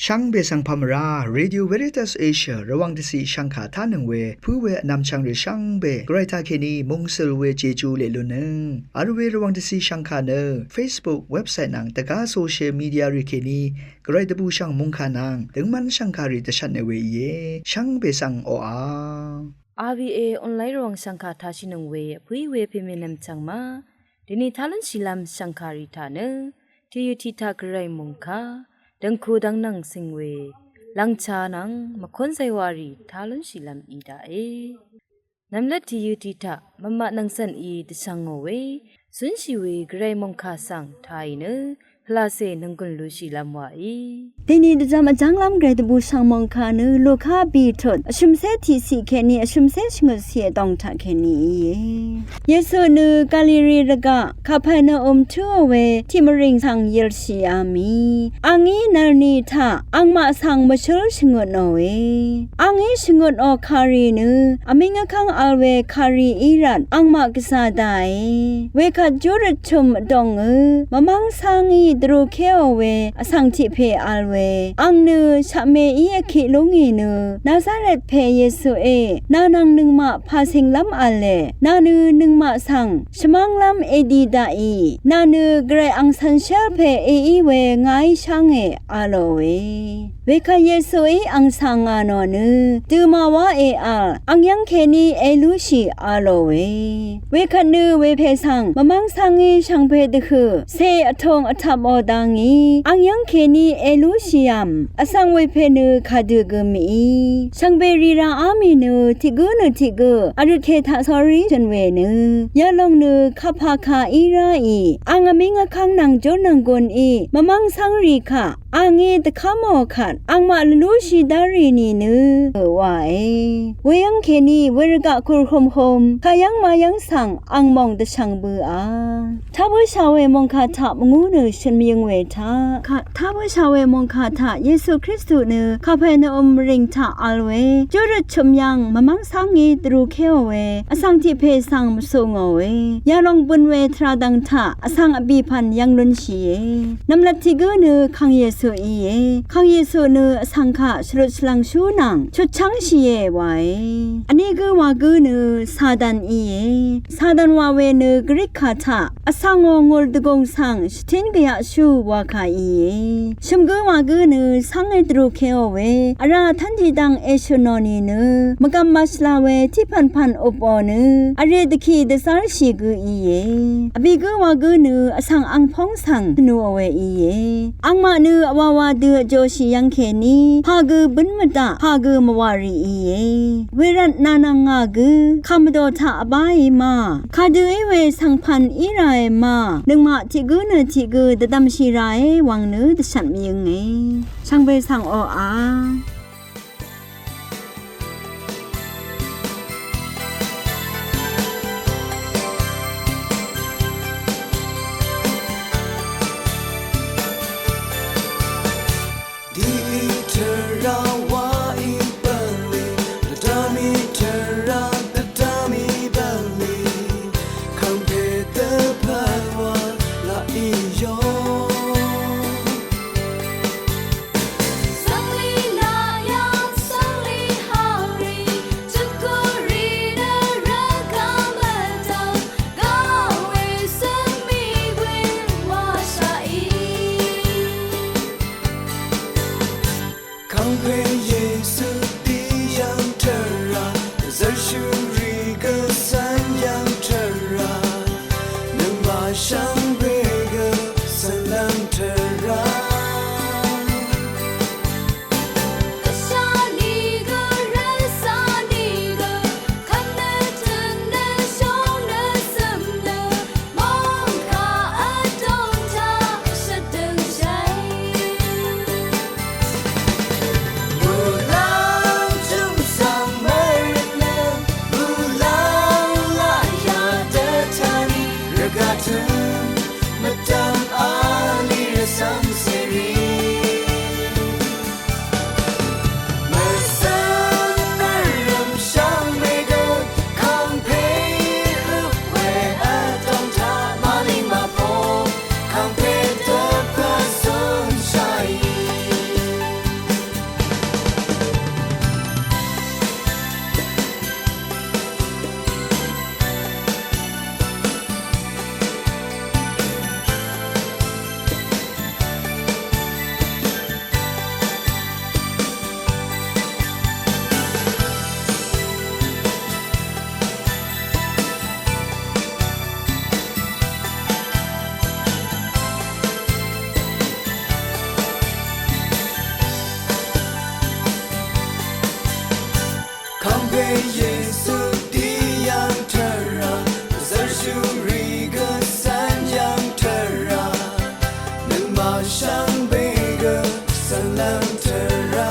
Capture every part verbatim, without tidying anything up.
Shvngbe svng pà mvrá Radio Veritas Asia Rvwàng dvciq shvngkà tánøng we pǿ we vnvmchvng rì shvngbe Gvray taqkèní mungsøl we Jeju leq lunnøng vl we Rvwàng dvciq shvngkà nø Facebook, website nvng dvgá social media rì kèní Gvray dvbùshv̀ng mòngkà nvng døngmv́n shv̀ngkàrì dvshvtne we íe. Shvngbe svng oqà RVA online Rvwàng shv̀ngkà tashìnøng we vpǿí we pèmènvm chv̀ng ma. Dèni tá lúnshìlv́m shv̀ngkàrì taq nø tìyø tiq taq Gvray mòngkà dv̀ngku dv̀ngnv̀ng cing we lv̀ngcha nvng mvkónzay warì tá lúnshìlv́m í daqe. Nvmlat tìyø tiq taq mvmaq nvng cv̀n í dvshvngò we cúnshì we Gvray mòngkà svng tàì nø pvlacè nònggùn lushìlv́m wàí. Dèni dvjvm vjv́nglv́m Gvray dvbùshv̀ng mòngkà nø Luka bì tut vshø̀mcé tiqciq kèní vshø̀mcé shvngøtciq vdòng taqkèní íe. Yesu nø Galili rvgaq Kapharnaum túò we tiq mvrìng svng yv̀lshìá mì. Angí nvlni taq angmaq svng mvshǿl shvngøtnòe. Angí shvngøtnò kàrì nø vmíng vkv́ng vl we kàrì í rvt angmaq gvzà daqe. Wekvt júrøt chø̀m vdòngø mvmv́ng cángí dvrukèò we vsvng tiq pè vl we, ang nø shaqmeí vkiq lúngì nø Nazaret pè Yesuí nà nvng nøngmaq pàcìnglv́m v̄le. Nà nø nøngmaq svng shvmv́nglv́m èdi daqì. Nà nø Gvray ang cv̀nshv́l pè èí we ngàí shv́nge a lòe. Wekvt Yesuí ang svng ngà nò nø dø màwá èvl ang yv́ng kèní èlúshì a lòe. Wekvt nø wepè svng mvmv́ng cángí shvngbe dvhø̀ cè vtung vtvpò dangí ang yv́ng kèní èlúshìvm vsvng wepè nø kadø gø mìí. Shvngbe rì ràá mì nø tiq gǿ nø tiq gø vrøtkè taq sórí shø̀n we nø yalòng nø kapà kà í ráì ang vmíng vkv́ng nvng júr nvng guní mvmv́ng cv́ngrì kaq angí dvkv́mò kvt angmaq lvlúshì dárì nìnø ø wae. Weyv́ng kèní wervgaq kùrhumhum kayv́ng mayv́ng svng ang mòng dvshvng bøa. Tá bǿshà we mòngkà taq mvngú nø shø̀n mvyøng we taq. Tá bǿshà we mòngkà taq Yesu Kristu nø Kapharnaum mvrìng taq vl we júrøt chø̀m yv̀ng mvmv́ng cángí dvrukèò we vsvng tiq pè svng mvsù ngòe. Yalòng bøn we tvrà dv̀ng taq vsvng vbìpv̀n yv̀ng lúnshìe. Nv̀mlat tiq gǿ nø Kang Yesu íe. Kang Yesu nø vsvng kaq shvlut shvlv̀ngshú nvng chutchv́ngshìe wae. Vní gǿ wa gǿ nø Satan íe. Satan wa we nø Grik kà taq vsvngò ngùl dvgùng svng shvtín gvyaqshú wa kà íe. Shø̀m gǿ wa gǿ nø cángé dvrukèò we vrá tv́n tiqdv̀ng èshø̀nò nìnø mvgvm màshvla we tiqpv̀npv̀n upò nø vrè dvkì dvzv́rshì gø íe. Vbì gǿ wa gǿ nø vsvng angpóng svng tvnuò we íe. Angmaq nø vwawa dø vjoshì yv́ng kèní pà gø bǿn mvdaq pà gø mvwàrì íe. Wervt nà nvng ngà gø kàmvdò taq vbáe ma. Kadø í we svngpv̀n í ràe ma. Nøngmaq tiq gǿ nø tiq gø dvdv̀mshì ràe wvng nø dvshvt mvyønge. Shvngbe svng oqà. Yesu dì yv̀ng tvrà, zvrshúrì gø cv́n yv̀ng tvrà, nøngmaq shvngbe gø cv́nlv́m tvrà.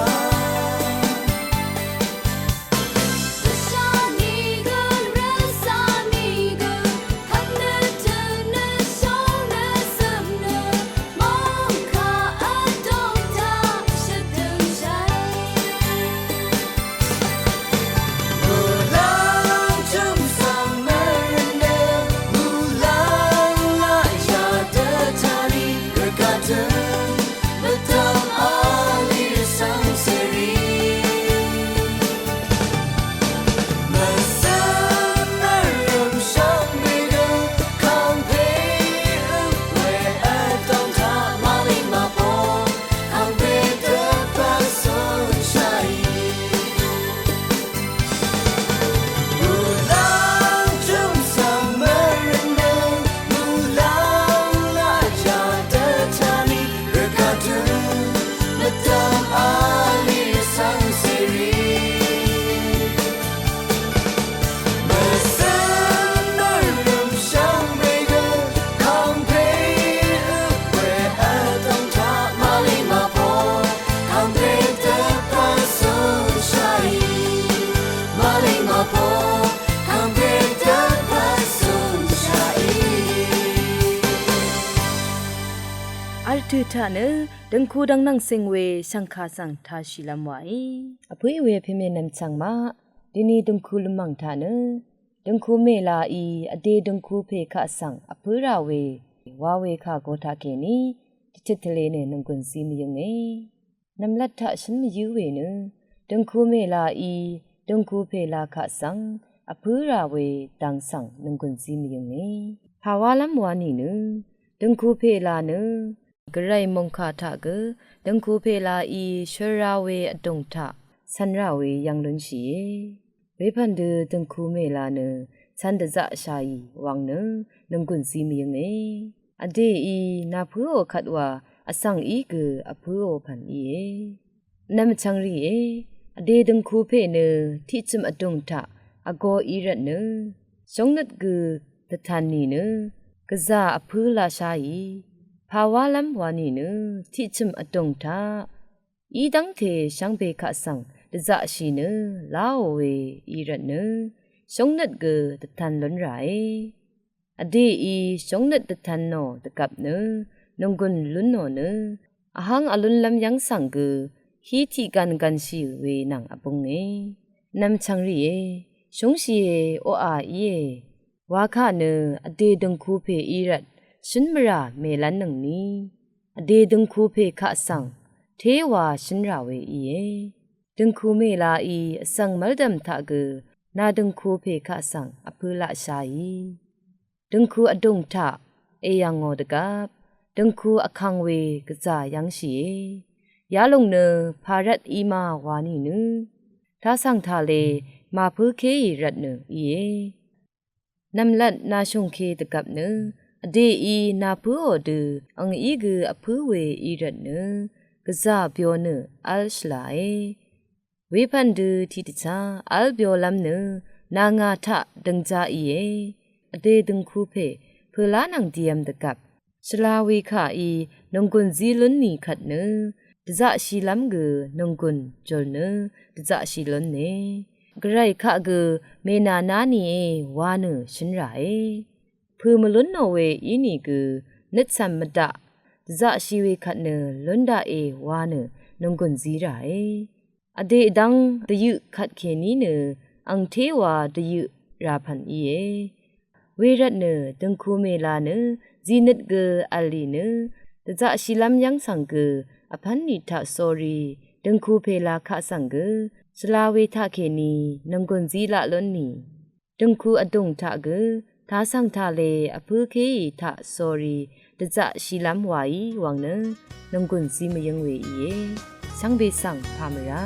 Artø taq nø døngku dvng nvng sing we shvngkà svng tāshìlv́m wàí. Vpǿì we pèmè nvmchvng maq, dini døngku lvmv̀ng taq nø døngku mèlāí vdè døngku pè kaq svng vpǿ rà we wa we kà go taqkèní dvtit tvle nø nònggùn zí mvyǿnge. Nv̀mlat taq shǿn mvyǿ we nø døngku mèlāí døngku pèlā kaq svng vpǿ rà we dang svng nònggùn zí mvyǿnge. Pàwálv́m wa nìnø døngku pèlā nø gvray mòngkà taq gø døngku pèlāí shøra we vdùng taq cv̄n rà we yv̄ng lúnshìe. Wepv̀n dø døngku mèlā nø cv̄n dvzaqshàì wvng nø nònggùn zí mvyǿnge. Vdèí nàpǿò kvt wa vsvng í gø vpǿò pv̀n íe. Nvmchvng rìe, vdè døngku pè nø tiqchø̀m vdùng taq vgō í rvtnø shóngnøt gø dvtan nìnø gvzà vpǿ laqsháì. Pàwálv́m wa nìnø tiqchø̀m vdùng taq í dv́ngte shvngbe kaq svng dvzaqshì nø láò we í rvtnø shóngnøt gø dvtan lún ràe. Vdèí shóngnøt dvtan nò dvgvp nø nònggùn lún nò nø vháng vlúnlv́m yv́ng svng gø hí tiq gvn gvnshì we nvng vbúnge. Nvmchvng rìe, shúngshìe, oqà íe. Wakà nø vdè døngku pè í rvt shǿn mvrà mèlv́nnøngni vdè døngku pè kaq svng téwa shǿn rà we íe. Døngku mèlāí vsvng mv́ldv̀m taq gø nà døngku pè kaq svng vpǿ laqsháì. Døngku vdùng taq èyv̀ngò dvgvp døngku vkvng we gvzà yv́ngshìe. Yalòng nø pàrvt í ma wa nìnø tasv̀ng tale màpǿkéì rvtnø íe. Nv̀mlat nàshùngke dvgvp nø vdèí nàpǿò dø angí gø vpǿ we í rvtnø gvzà byo nø v́l shvlàe. Wepv̀n dø tiqdvchá v́l byolv́m nø nà ngà taq døngja íe. Vdè døngku pè pø̀lá nvng dìvm dvgvp shvla we kàí nònggùn zí lún nì kvt nø dvzaqshìlv́m gø nònggùn jùl nø dvzaqshì lúne. Gvray kaq gø mènàná nìe wa nø shǿn ràe. Pø̀ mvlún nò we ínìgø nøt cv̀m mvdaq dvzaqshì we kvt nø lún daqe wa nø nònggùn zí ràe. Vdè dv́ng dvyøq kvtkèní nø angtéwa dvyøq rà pv̀n íe. Wervtnø døngku mèlā nø zìnøt gø v̀lì nø dvzaqshìlv́m yv́ng svng gø vpv́n nì taq sórí døngku pèlā kaq svng gø shvla we taqkèní nònggùn zí laq lún nì. Døngku vdùng taq gø tasv̀ng tale vpǿkéì taq sórí dvzaqshìlv́m wàí wvng nø nònggùn zí mvyǿng we íe. Shvngbe svng pà mvrá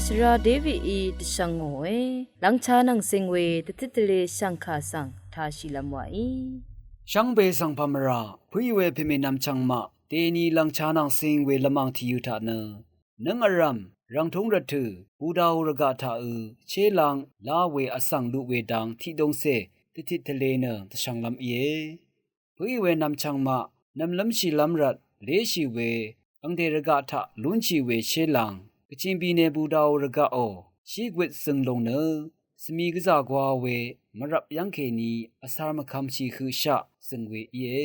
Shvra Davidí dvshvng ngòe, lvngcha nvng sing we dvtit tvle shv̀ngkà svng tāshìlvm wàí. Shvngbe svng pàmvrà, pø̀í we pèmènvm chvngmaq, dèni lvngcha nvng sing we lvmàng tìyø̄ taq nø, nǿng vrv̀m, rv̀ngtúng rvtø̀, Budaò rvgaq taqø̄, shélāng lá we vsvng luq we dang tiqdōngcè, dvtit tvle nø dvshvnglv́m íe. Pø̀í we nvmchv̀ng maq, nv̀mlv́mshìlv́m rvt, léshì we, angdè rvgaq taq lúnshì we shélāng, Gvchìngbìnè Budaò rvgaqò, shígwit zø̀ng lùng nø, svmi gvzà gwa we, mvrvp yv́ng kèní, vsar mvkvmshì høqshaq, zø̀ng we íe.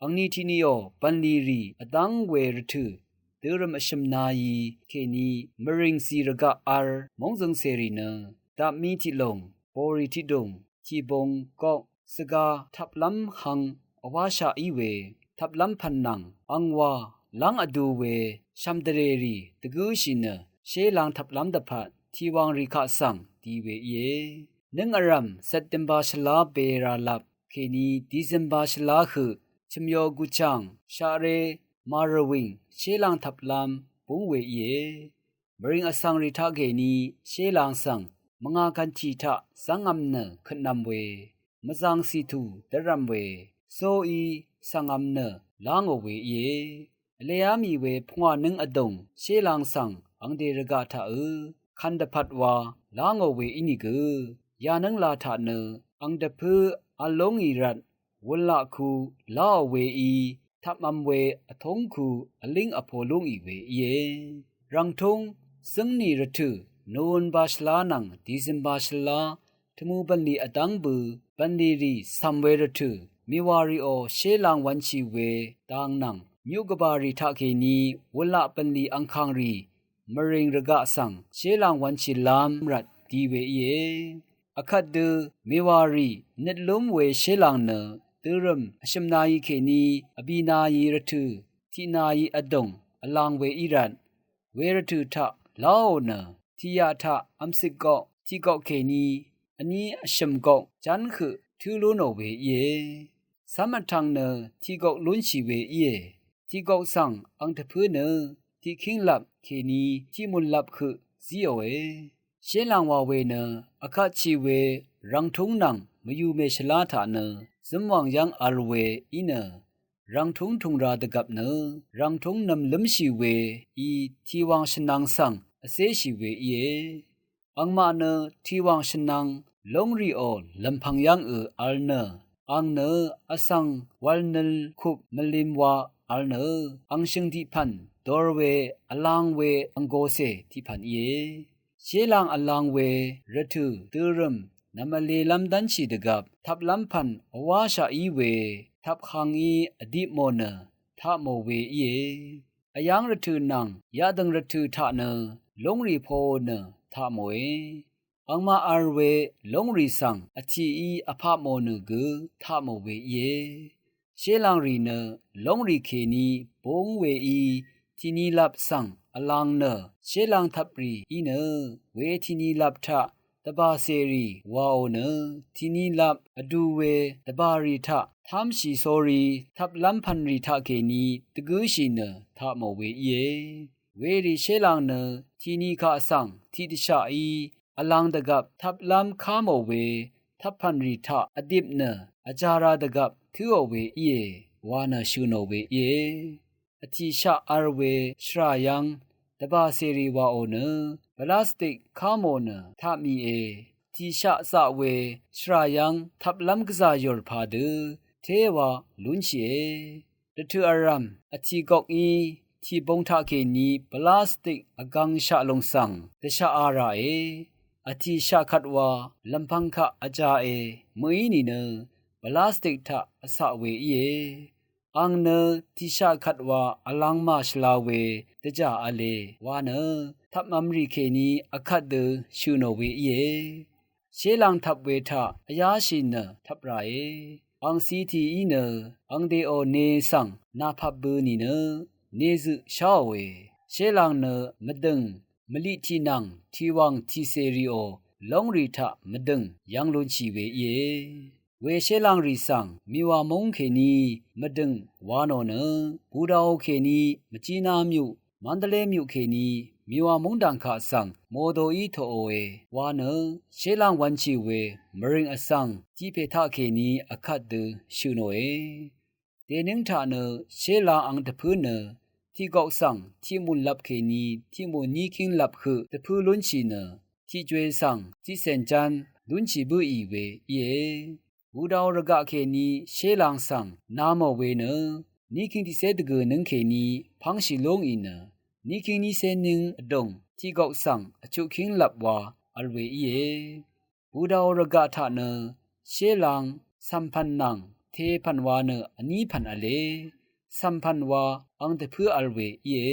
Angni tiqniò, bv̀nlì rì, vdv́ng we rvtø̀, dørø̀m vshø̀m nayi, kèní, mvrìng zì rvgaq v̄l, móng zø̄ngcèrì nø, dapmí tiqlùng, bòrì tiqdùng, tìbung, gok, svga, tvplv́m hang, vwáshaq í we, tvplv́m pv̀n nvng, angwa, lv́ng vdu we, shv̀mdvrèrì, dvgǿshì nø, shélāng tvplv́m dvpvt, tìwàngrì kaq svng, di we íe. Nǿng vrv̀m, September shvlá bēralap, kèní, December shvlá høq, chø̀myo guchàng, shaqré, màrvwìng, shélāng tvplv́m, búng we íe. Mvrìng vsvng rì taqkèní, shélāng svng, mvngà kàntì taq, zv́ngv̄m nø, køtnv̄m we, mvzàng cìtù, dvrv̄m we, sóí, svngv̄m nø, lángò we íe. Vleá mì we, pungwà nǿng vdùng, shélāng svng, angdè rvgaq taqø̄, kvn dvpvt wa, lángò we ínìgø, yà nǿngla taq nø, ang dvpǿ, v̄l lú ngì rvt, wulaq ku, láò weí, tvpmv̄m we, vtúng ku, vlíng vpo lú ngì we íe. Rv̀ngtúng, zǿngnì rvtø̀, Nowember shvlá nvng, December shvlá, tvmu bv̀nlì vdv́ng bø̄, bv̀nlì rì, cv̀m we rvtø̀, mèwàrìò, shélāng wv̄nshì we, dang nvng, myuq gvbàrì taqkèní, wulaq bv̀nlì angkàng rì, mvrìng rvgaq svng, shélāng wv̄nshìlv́m rvt, di we íe. Vkvt dø, mèwàrì, nøt lúm we shélāng nø, dørø̀m, vshø̀m nayi kèní, vbì nayi rvtø̀, tiq nayi vdùng, vlang we í rvt, we rvtø̀ taq, láò nø, tiqyaq taq, vmcit gok, tiq gok kèní, vní vshø̀m gok, ján høq, tǿ lú nò we íe. Cv́m vtv̄ng nø, tiq gok lúnshì we íe. Tiq gok svng, ang dvpǿ nø, tiqkínglap, kèní, tiqmùnlap høq, zíòe. Shélāng wa we nø, vkatshì we, rv̀ngtúng nvng, mvyùmè shvlá taq nø, zǿmwàng yv́ng v̄l we, í nø, rv̀ngtúng tùng ra dvgvp nø, rv̀ngtúng nv̀mlǿmshì we, í, tìwàng shvnvng svng, vcéshì we íe. Angmaq nø, tìwàng shvnvng, lúngrìò, lv̀mpv̀ng yv́ngø, v̄l nø, ang nø, vsvng, wv̄l nøl, kup, mvlim wa, v̄l nø, ang shø̀ng tiqpv̀n, dor we, vlang we, ang gocè, tiqpv̀n íe. Shélāng vlang we, rvtø̀, dørø̀m, nv̀mvlelv́m dv́nshì dvgvp, tvplv́m pv̀n, vwáshaq í we, tvpkangí, vdipmò nø, taqmò we íe. Vyáng rvtø̀ nvng, yaqdø̀ng rvtø̀ taq nø, lúngrì poò nø, taqmòe. Angmaq v̄l we, lúngrì svng, vtìí, vpapmò nø gø, taqmò we íe. Shélāng rì nø, lúngrì kèní, búng weí, tìnilap svng, vlang nø, shélāng tvprì í nø, we tìnilap taq, dvbàcèrì, waò nø, tìnilap, vdu we, dvbàrì taq, támshì sórí, tvplv́m pv̀nrì taqkèní, dvgǿshì nø, taqmò we íe. Werì shélāng nø, tìni kaq svng, tiqdvshaqí, vlang dvgvp, tvplv́m kámò we, tvppv̀nrì taq, vdip nø, vjara dvgvp, tǿò we íe, wa nø shø̀ nò we íe. Vtìshaq v̄l we, shvrà yv́ng, dvbàcèrì waò nø, plastik kámò nø, taqmìe. Vtìshaq zaq we, shvrà yv́ng, tvplv́m gvzà yùr padø, téwa, lúnshìe. Rvtø̀ vrv̀m, vtì gokí, tìbung taqkèní, plastik, vgvng shaq lùng svng, dvshaq a ràe. Vtìshaq kvt wa, lv̀mpv̄ng kaq vjāe, mø̀í nìnø, plastik taq, vcaq we íe. Ang nø, tìshaq kvt wa, vlang màshvla we, dvjà v̄le, wa nø, tvpmv̄m rì kèní, vkvt dø, shø̀ nò we íe. Shélāng tvp we taq, vyáshì nø, tvp ràe. Ang cìtì í nø, angdèò ne svng, nàpap bø̄ nìnø, nezøq sháòe. Shélāng nø, mvdø̀ng, mvliq tì nvng, tìwàng tìcèrìò, lóngrì taq, mvdø̀ng, yv́ng lúnshì we íe. We shélāng rì svng, mìwà múng kèní, mvdø̀ng, wa nò nø, Budaò kèní, mvjina myuq, Mandalay myuq kèní mìwà móngdàn kaq svng mòdòí toqòe wa nø, shélàng wv̄nshì we mvrìng vsvng tiqpè taqkèní vkvt dø shø̀nòe. Dènǿng taq nø shélàng ang dvpǿ nø tiqgok svng tiqmùn lvp kèní tiqmùn níkíng lvp høq dvpǿ lúnshì nø, tiqjwe svng tiqcèn ján lúnshì bǿì we íe. Bùdao rvgaq kèní shélàng svng namò we nø, níkíng tiqcé dvgø̀ nǿng kèní pv́ngshì lúngì nø, níkíng nícé nǿng vdùng tiqgok svng vchuqkíng lvp wa vl we íe. Bùdao rvgaq taq nø shélàng cv̀mpv̀n nvng tepv̀n wa nø vnípv̀n v̄le, cv̀mpv̀n wa ang dvpǿ vl we íe.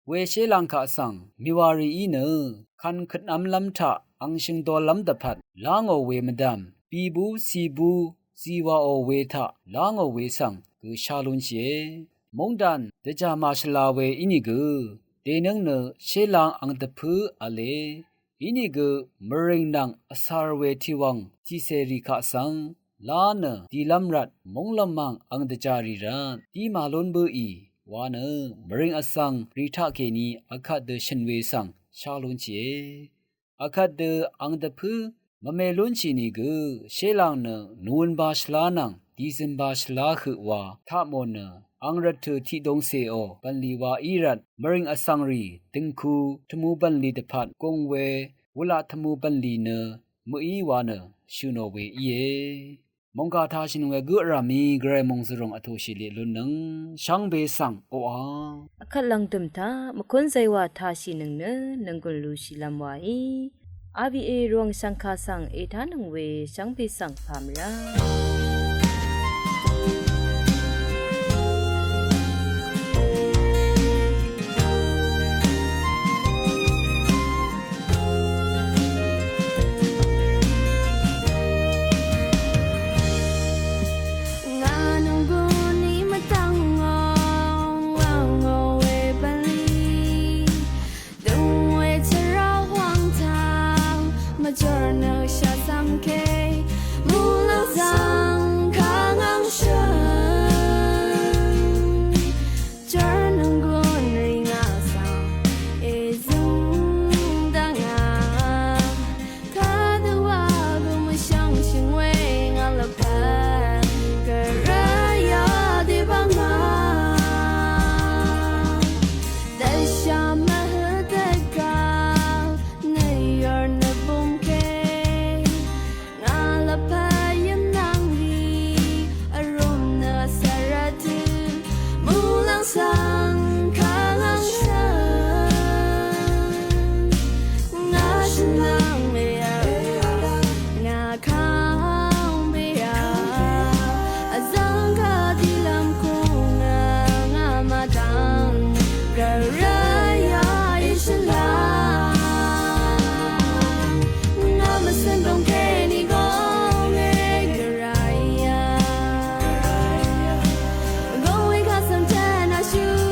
We shélàng kaq svng mìwàrìí nø, kvn køtnv́mlv́m taq angshøng dolv́m dvpvt lángò we mvdv̀m, bìbú cìbú zìwàò we taq lángò we svng gø shá lúnshìe. Móngdàn dvjà màshvla we ínìgø, dènǿng nø shélàng ang dvpǿ v̄le. Inìgø mvrìng nvng vsar we tiqwv̀ng tiqcèrì kaq svng lá nø dìlv́m rvt mónglv́m mv̀ng ang dvjàrì rvt dí màlún bǿì wa nø, mvrìng vsvng rì taqkèní vkvt dø shø̀n we svng shá lúnshìe. Vkvt dø ang dvpǿ mvme lúnshì nìgø, shélàng nø Nowemba shvlá nvng Dizømba shvlá høq wa taqmò nø, ang rvttø̀ tiqdongcèò bv̀nlì wa í rvt mvrìng vsvngrì døngku tvmu bv̀nlì dvpvt gung we, wulaq tvmu bv̀nlì nø mø̀í wa nø shø̀nò we íe. Mòngkà tashìnøng we gǿ vràmì Gvray mòngzø̀ròng vtòshì leq lunnøng shvngbe svng oqà. Vkvt lv̀ngdø̀m taq mvkún zaywa tashìnøng nø nònggùn lushìlv́m waí. R B A Rvwàng shv̀ngkà svng ètánøng we shvngbe svng pàmvrá. Ngà nònggùn í mvdv̀ngò, wàngò we bv̀nlì. Døngwe tvrà hwang taq mvjør nø shvzv̀ngke, muqlàng svng kàngvng shø̀n. Jør nònggùn rì ngà svng èzø̀ng dvngà. Kadø wa gø mvshvngshø̀ng we ngà lvpat gvray yadø bvngà. Dvsha mvhø dvgaq nø yv̀r nø bumke. Ngà lvpat yv̀ngnvng rì vrùm nø vsvra tø muqlàng svng kàngvng shø̀n. Ngà shø̀nlv́m èvl ngà kàngbe a. Vzv̀ng kà dìlv́m kùngà ngà mvdv̀ng gvray yà í shvlá. Ngà mvsø̀n dòng kèní gòngé gvray yà. Gòngé kà svng tèn a shø̀n.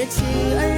Chø vl